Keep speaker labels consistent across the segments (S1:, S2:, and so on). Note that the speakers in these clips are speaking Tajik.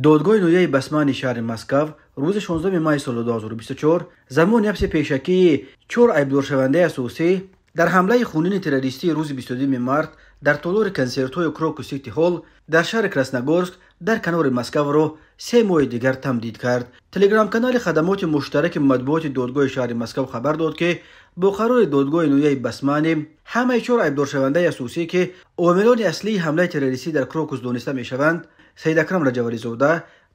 S1: Додгоҳи ноҳияи Басмани шаҳри Москав рӯзи 16 май соли 2024 замони ҳабси пешакии чор айбдоршавандаи асосӣ дар ҳамлаи хунини террористии рӯзи 22 март дар толори консертҳои Крокус Сити Ҳолл дар шаҳри Красногорск дар канори Москавро 3 моҳи дигар тамдид кард. Телеграм-канали хадамоти муштараки матбуоти додгоҳи шаҳри Москав хабар дод, ки бо қарори додгоҳи ноҳияи Басманӣ ҳамаи чор айбдоршавандаи асосӣ, ки омилони аслии ҳамлаи террористӣ дар Крокус дониста мешаванд, Саидакрам Раҷавализода,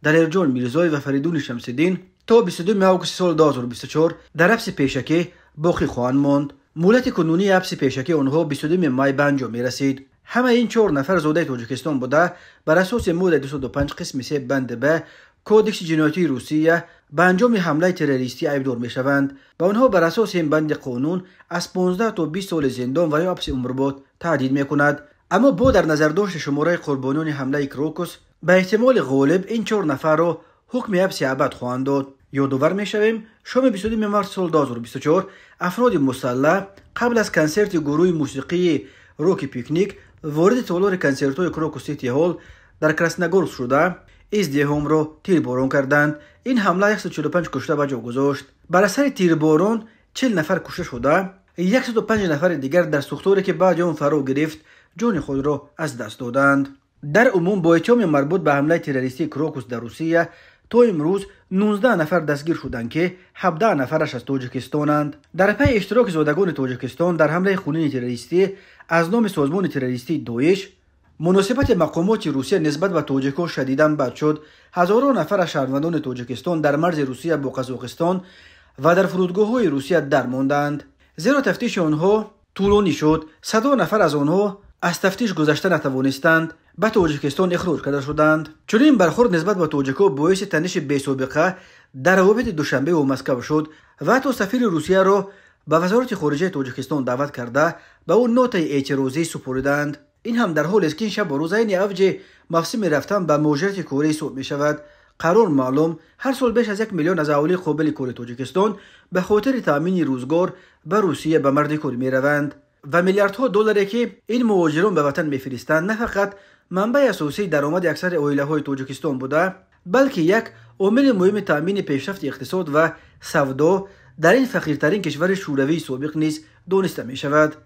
S1: Далерҷон Мирзоев ва Фаридуни Шамсиддин, то 22 августи соли 2024 дар ҳабси пешакӣ боқӣ хоҳанд монд. Муҳлати кунунии ҳабси пешакии онҳо 22 май ба анҷом мерасид. Ҳамаи ин чор нафар зодаи Тоҷикистон буда, бар асоси моддаи 205 қисми 3 банди б Кодекси ҷиноятии Русия ба анҷоми ҳамлаи террористӣ айбдор мешаванд. Ба онҳо бар асоси ин банди қонун аз 15 то 20 соли зиндон ва ё ҳабси умрбод таҳдид мекунад. Аммо бо дар назардошти шумораи қурбониёни ҳамлаи Крокус, ба эҳтимоли ғолиб ин чор нафарро ҳукми ҳабси абад хоҳанд дод. Ёдовар мешавем, шоми 22 март соли 2024 афроди мусаллаҳ қабл аз консерти гурӯҳи мусиқии роки «Пикник» вориди толори консертҳои Крокус Сити Ҳолл дар Красногорск шуда, издиҳомро тирборон карданд. Ин ҳамла 145 кушта ба ҷо гузошт. Бар асари тирборон 40 нафар кушта шуда, 105 нафари дигар дар сӯхторе, ки баъди он фаро гирифт, ҷони худро аз даст доданд. Дар умум бо иттиҳоми марбут ба ҳамлаи террористии Крокус дар Русия то имрӯз 19 нафар дастгир шуданд, ки 17 нафараш аз Тоҷикистонанд. Дар пайи иштироки зодагони Тоҷикистон дар ҳамлаи хунини террористӣ аз номи созмони террористии Доиш, муносибати мақомоти Русия нисбат ба тоҷикҳо шадидан бад шуд. Ҳазорон нафар аз шаҳрвандони Тоҷикистон дар марзи Русия бо Қазоқистон ва дар фурудгоҳҳои Русия дармонданд, зеро тафтиши онҳо тӯлонӣ шуд. Садҳо нафар аз онҳо аз тафтиш гузашта натавонистанд, ба Тоҷикистон ихроҷ карда шуданд. Чунин бархӯрд нисбат ба тоҷикҳо боиси таниши бесобиқа дар равобити Душанбеву Москав шуд ва ҳатто сафири Русияро ба Вазорати хориҷаи Тоҷикистон даъват карда, ба ӯ нотаи эътирозӣ супориданд. Ин ҳам дар ҳолест, ки ин шабу рӯз айни авҷи мавсими рафтан ба муҳоҷирати корӣ ҳисоб мешавад. Қарор маълум, ҳар сол беш аз 1 миллион аз аҳолии қобили кори Тоҷикистон ба хотири таъмини рӯзгор ба Русия ба мардикорӣ мераванд ва миллиардҳо долларе, ки ин муҳоҷирон ба ватан мефиристанд, на фақат манбаи асосии даромади аксари оилаҳои Тоҷикистон буда, балки як омили муҳими таъмини пешрафти иқтисод ва савдо дар ин фақиртарин кишвари Шӯравии собиқ низ дониста мешавад.